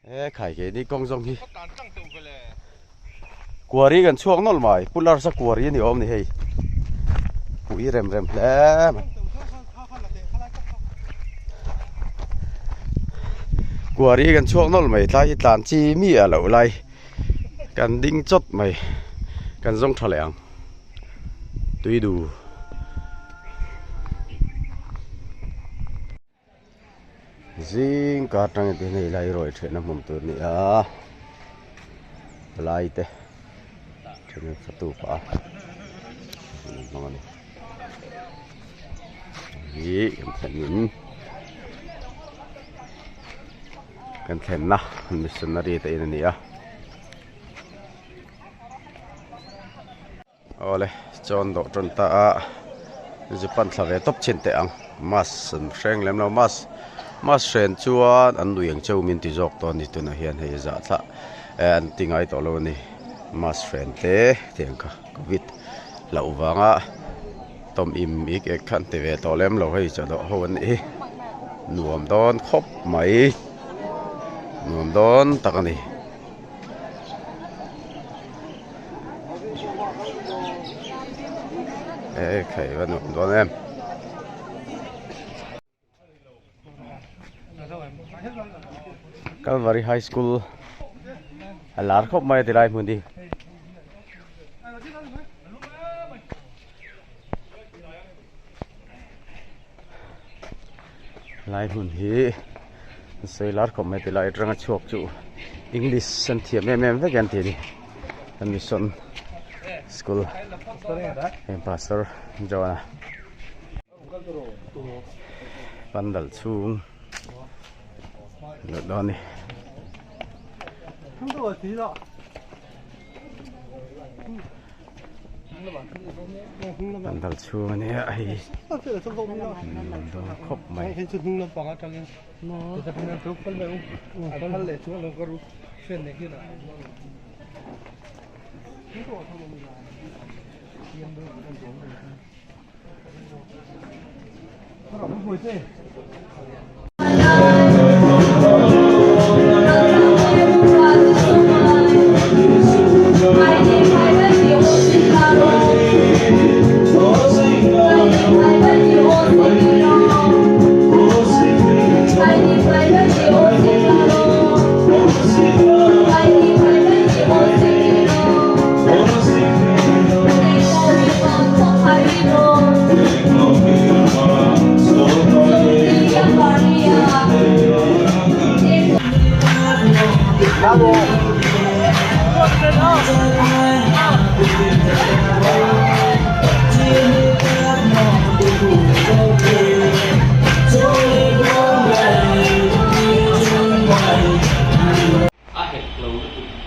E khai ke ni kawng zawng hi Quarry kan chhuak nawlh mai Pu Larsa quarry a ni awm ni hei pui rem rem hle mai Quarry kan chhuak nawlh mai tlai hi tlan chi mi a loh lai kan ding chawt mai kan zawng tha leh ang tui du. Zing kar tangin te hian helai rawi thehna hmun tur a ni a palai te then fatu pah a an hmang a ni hi kan thlen in kan thlenna missionary te in a ni a. Awle chawn dawh tan ta a Japan thla ve tawp chin teh ang mask an hreng lem lo mask mask hren chuan an nui ang cheu min ti zawk tawh a ni tunah hian hei zah thlah eh an ti ngai tawh lo a ni mask hren te tiang kha covid hlauh vanga tawm im ik ek kha an ti ve tawh lem lo hei chaw dawh ho an nih hi nuam dawn khawp mai nuam dawn tak a ni. E khai va nuam dawn em. Calvary High School a lar khawp mai a ti lai hmun hi. Lai hmun hi an sawi lar khawp mai tilai atanga chhuak chu english an thiam em em vek an ti a ni an mission school heng pastor John-a pandal chhung luh dawn a ni. Pandal chhung a nia hei dawn khawp mai.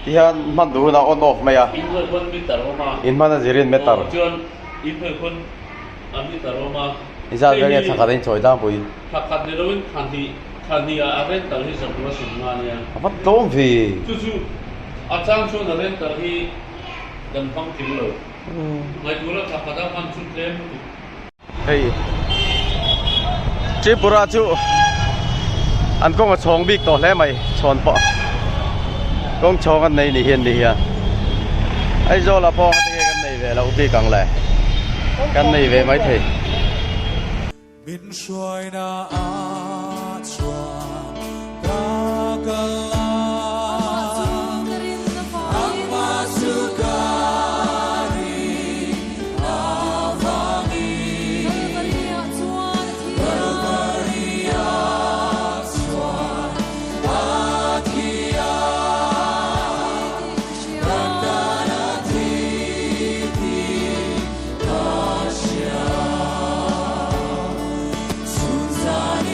Tihian hman duh hunah on off mai a. In hman a zirin meter. I zat vel nge thla khat a inchawi tlangpui. A va tlawm ve. Hei Tripura chu an kawng a chhawng bik tawh hle mai chhawn pawh kawng chhawng an nei ni hian ni hian Aizawl ah pawh tinge kan nei ve loh bik ang le kan nei ve mai thei. Min hruaina a chuan ka kal a. Amah chu ka rin avangin Kalvari-ah chuan a thi a. Kan tan a thi tih ka hria. Chhun zan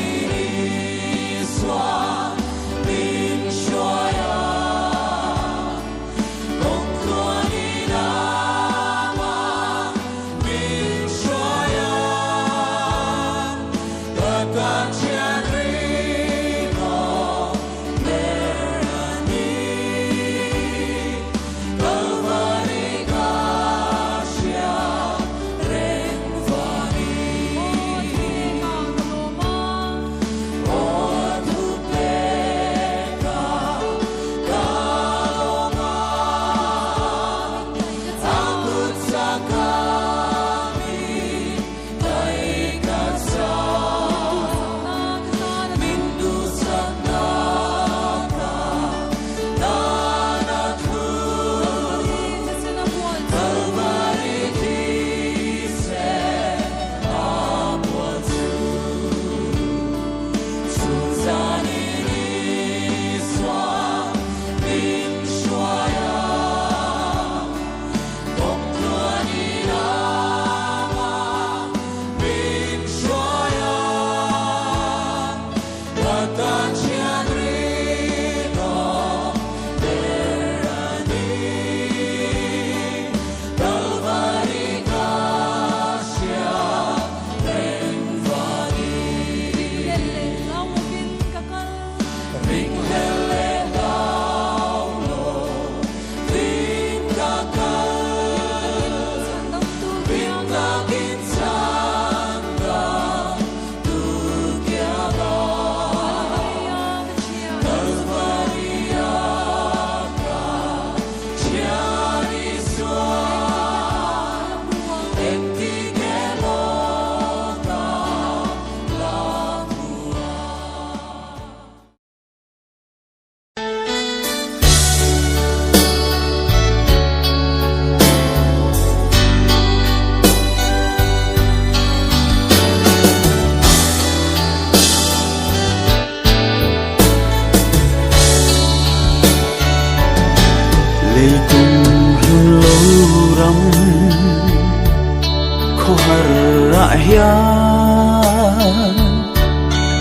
hian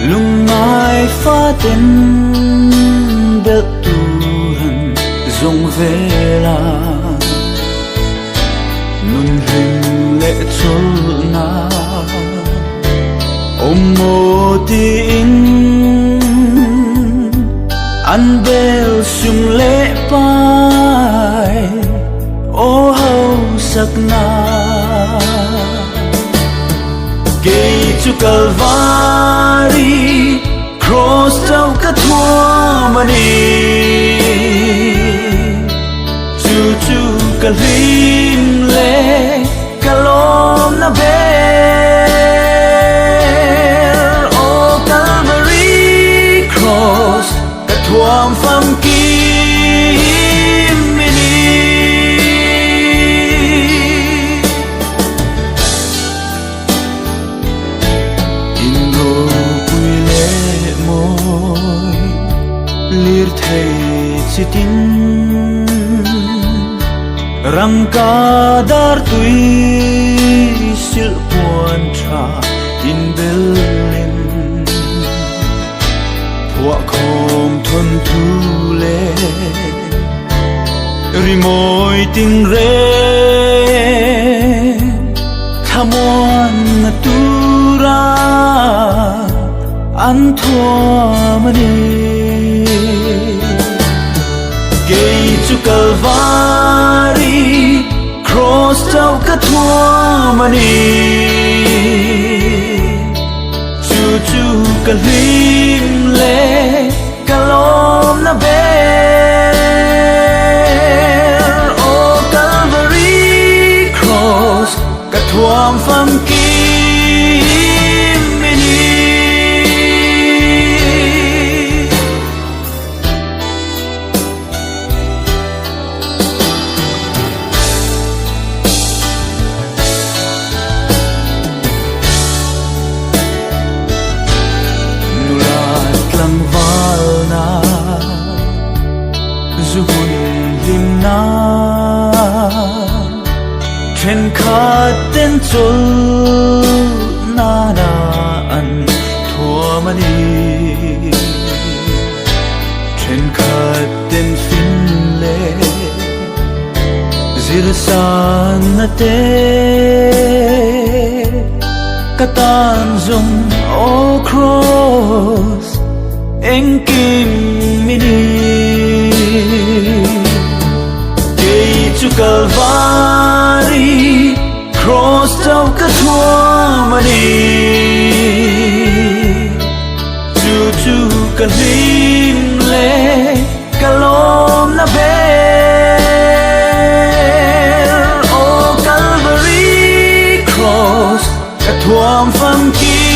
lungngai faten belh turan zawng vela nun hlim leh chawlhna awm maw tiin an bel sum leh pai aw hausakna kei chu Kalvari Cross chauh ka thuam a ni chu chu ka hlim leh ka lawm na ber Aw Kalvari Cross ka thuam famkim i ni. In ropui leh mawi lir thei chi tin rangka dar tui silh puan tha in belin phuah khawm thawn thu leh rimawi tingreng thlamuan na tura an thuam a ni. Kei chu Kalvari Cross chauh ka thuam a ni. Chu chu ka hlim leh ka lawm na ber Aw Kalvari Cross ka thuam famkim i ni. Nula tlangval na zu hun hlim na thenkhat ten chawl na na an thuam a ni. Thenkhat ten fin leh zir san na te ka tan zawng aw cross engkim i ni. Kei chu Kalvari cross chauh ka thuam a ni. Chu chu ka hlim leh ka lawm na ber Aw Kalvari Cross ka thuam famkim.